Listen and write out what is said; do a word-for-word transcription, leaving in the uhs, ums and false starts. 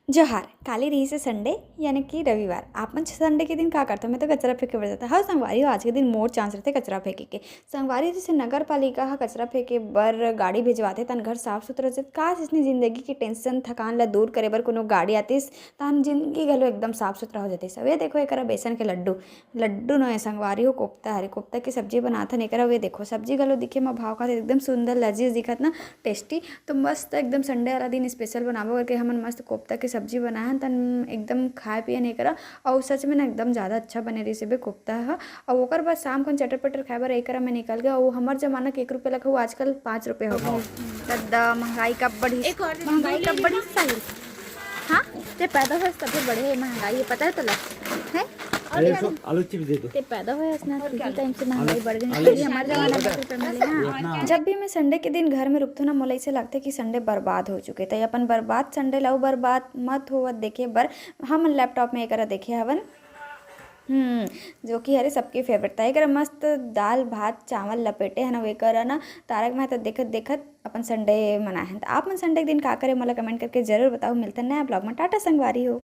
जोहार, काली रहिसे Sunday यानी कि रविवार। आप मन Sunday के दिन का करथो? मैं तो कचरा फेंके बर जाता। हाँ संगवारी हो, आज के दिन मोर chance रहिथे कचरा फेंके के। संगवारी, जैसे नगर पालिका ह कचरा फेंके बर गाड़ी भेजवाथे, तन घर साफ सुथरा हो जाथे। काश इसने जिंदगी के tension थकान ला दूर करे बर कोनो गाड़ी आतिस, तन जिंदगी घलो एकदम साफ सुथरा हो जातिस। अब ये देखो, एकरा बेसन के लड्डू, लड्डू नोहे संगवारी हो, कोफ्ता हरे, कोफ्ता के सब्जी बनाथन। एकरा ये देखो, सब्जी घलो दिखे म भाव खातिर एकदम सुंदर लजीज दिखत ना, tasty। तो मस्त एकदम Sunday वाला दिन special बनाबो करके हमन मस्त कोफ्ता के सब्जी बनाए हन, तन एकदम खाए पिए नहीं करा। और सच में ना एकदम ज़्यादा अच्छा बने रहिस बे कोफ्ता ह। और ओकर बाद शाम कन चटर पटर खाए बर एकरा में निकल गया। और हमर जमाना के एक रुपये लखा, वो आजकल पाँच रुपये हो गए। दद्दा महंगाई कब बढ़ी, एक और महंगाई कब बढ़ी साहिल? हाँ, ते पैदा हुआ तभी बढ़े महंगाई है, पता है तोला? है? अरे, इसको आलू चिप्स दे दो। ते पैदा हुआ ना, तुझी टाइम से महंगाई बढ़ गई। आलू अभी हमारे जमाना में रुपये मिले ना। इतना जब भी मैं Sunday के दिन घर में रुकथों ना, मोला ऐसे लगता है कि Sunday बर्बाद हो चुके। तो अपन बर्बाद Sunday लाओ, बर्बाद मत होवत देखे बर हम laptop में एकरा देखे हवन। हम्म, जो कि हरे सबके favourite था। एकरा मस्त दाल भात चावल लपेटे है ना, वे करा ना, तारक मेहता देखत देखत अपन Sunday मनाए हैं। तो आप मन Sunday के दिन का करे, मोला comment करके जरूर बताओ। मिलते हैं नया vlog में। टाटा संगवारी हो।